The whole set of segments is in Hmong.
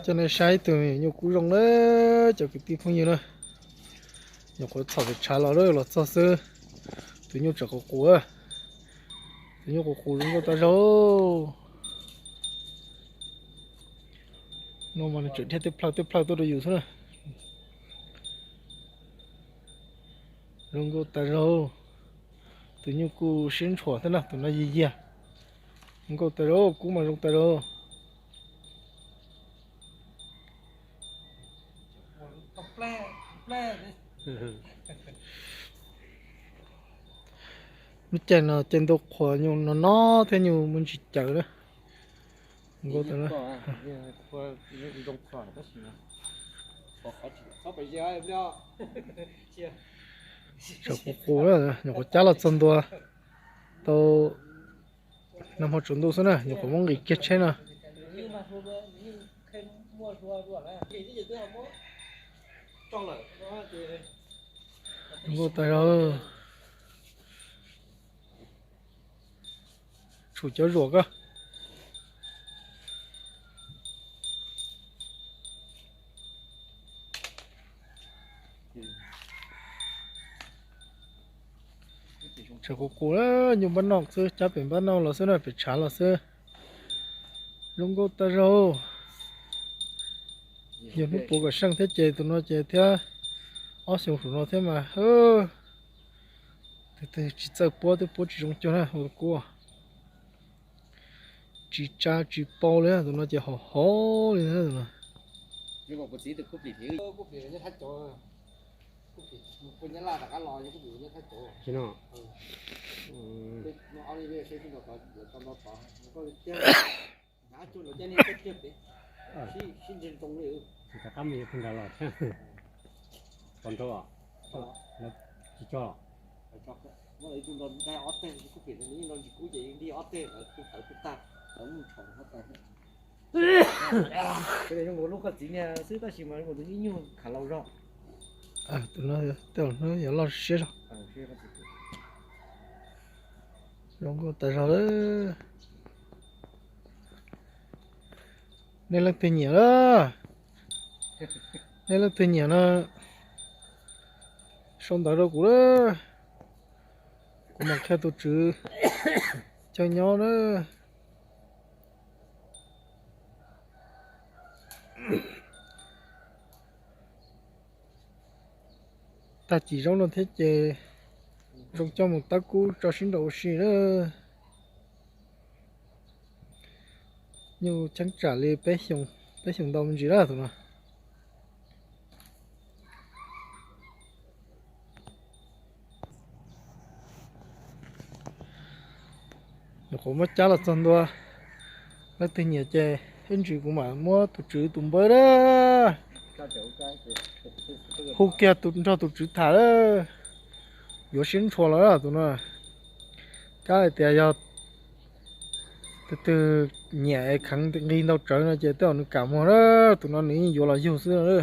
Coj nej saib ib tug nyuj kub zoo na, cov kwv tij phooj ywg na. Nyuam qhuav txhom pem tshav los, los txog xwb, tus nyuj tseem qus qus. Tus nyuj qus qus zoo nkauj tas zog. No mas nws tseem dhia tej plhaw tej plhaw tuaj rau yus xwb na. Zoo nkauj tas zog. Tus nyuj kuj siab ntshua thiab na, tus no yig yiag. Zoo nkauj tas zog, kub mas zoo tas zog. Lub caij no caij ntuj qhuav nyuj no no thiab nyuj muaj ntsis caws na. Nkauj tas na. Tseem qus qus na, nyuam qhuav cab los txog ntua tau nag hmo tsaus ntuj xwb na, nyuam qhuav muab nqis kiag tsheb no. Zoo nkauj tas zog. Tshum cov zuam ko. Tseem qus qus na, nyuj npab noj xwb, cab pem npab noj los xwb na, pem tshav los xwb. Zoo nkauj tas zog. Yog hnub puav kom seej thiab ces tus no ces thiab, ob xyoos saum no thiab mas, tus twg tsis txawj puab twb puab tsis zoo cuag na, ua kub tsis tsa tsis pau li, tus no ces hov hov li na tus no. Rov qab mus yuav pheej nrad los thiab. Pom nrau os? Tsis tso. Lub koj txiv niag xwb tab sis mas tus ib nyuag khav laus zog. Tej no yog loj siab zog. Zoo nkauj tas zog lawm. Nej leej twg nyiam na? Nej leej twg nyiam no sau ntawv rau kuv lawm. Kuv mam qhia tus tswv coj nyob na. Tag cim zaub no thiab ces zoo coj mus tab kub tso sib nraus ua si na. Nyuj cheeb tsam li peb xyoos, peb xyoos ntau me ntsis na tus no. Nyuam qhuav muab cab los txog ntua, leej twg nyiam ces ib ntsis kuv mam muab tus tswv tus npawb na. Hu kiag nrog tus tswv tham na. Yuav siab ntshua los tus no. Kab hais tias yog tus twg nyiam es kheev nqi ntau tsawv no ces tej zaum nws kam muag na, tus no nws yeej yuav los yug xwb na.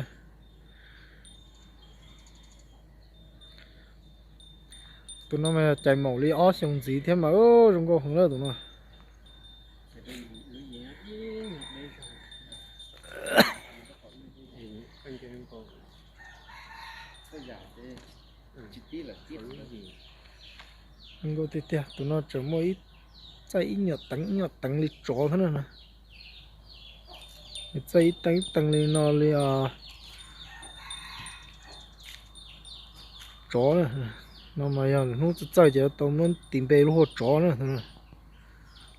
Tus no mas cais maum li ob xyoos ntxiv thiab mas zoo nkauj heev na tus no. Zoo nkauj tiag tiag, tus no tseem muaj ib txaij ib nyuam teev ib nyuam teev li tsov thiab na. Nws txaij ib teev ib teev li no li tsov na. No mas yog lwm hnub txawj txawj ces yuav tau muab tis npe lub hu ua tsov na.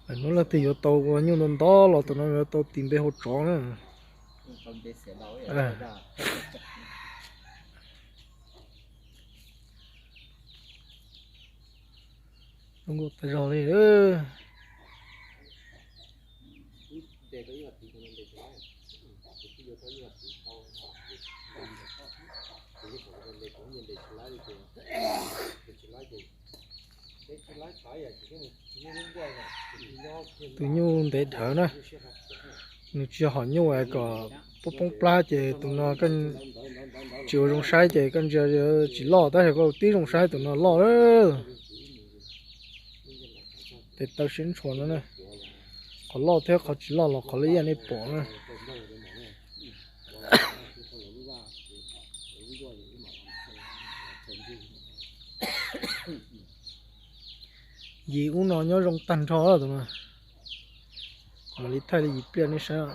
Lwm hnub leej twg yuav tau ua nyuj ntau ntau los tus no yuav tau tis npe hu tsov na. Zoo nkauj tas zog li. Tus nyuj ntev dhawv na, nws tsis yog hom nyuj kom poob poob plab ces tus no tsis ua zoo saib ces koj ntsia tsis loj, tab sis koj tib zoo saib tus no loj lawm. Tes taw siab ntshua no na, qhov loj thiab qhov tsis loj los qhov loj ib yam nej pom na. Yim ub no nyob zoo tag nrho tus no. Kuv mam li thaij li yim pliaj nej saib.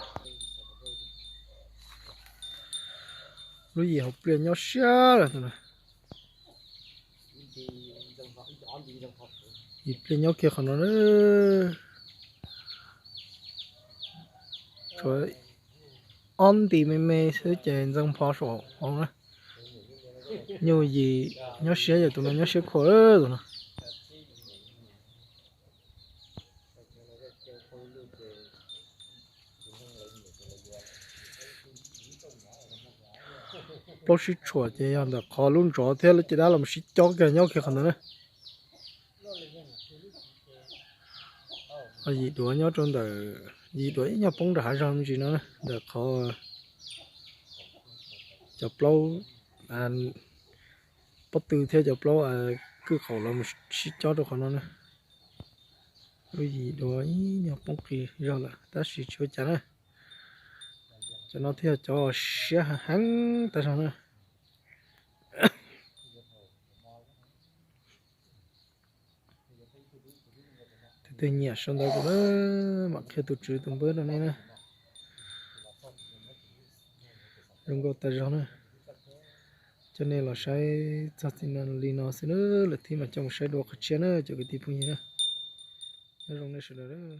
Lub yim hauv pliaj nyob siab lawm tus no. Yim pliaj nyob kiag qhov no na. Tshuav ob nti me me xwb ces ntxeev pho saum hauv na. Nyuj yim nyob siab, yog tus no nyob siab khuav tus no. Plaub sib tshuam ces yog ntawm qhov lub ntsov thiab lub caj dab los sib cob kiag nyob kiag qhov ntawd na. Yim duav nyob rau ntawm, yim duav ib nyuag poob nram hav zoov me ntsis no na, ntawm qhov cov plaub pob tw thiab cov plaub kwj qaum los sib cob rau qhov no na. Lub yim duav ib nyuag poob qis zog lawm tab sis tsis ua cas na. Cov no thiaj yog cov siab heev tag zog na. Tus twg nyiam sau ntawv kuv na, mam qhia tus tswv tus npawb rau nej na. Zoo nkauj tag zog na. Coj nej los saib txog txij no li no xwb na, lwm thib mam coj mus saib dua qhov tshiab na cov kwv tij phooj ywg na. Nyob zoo nej sawv daws na.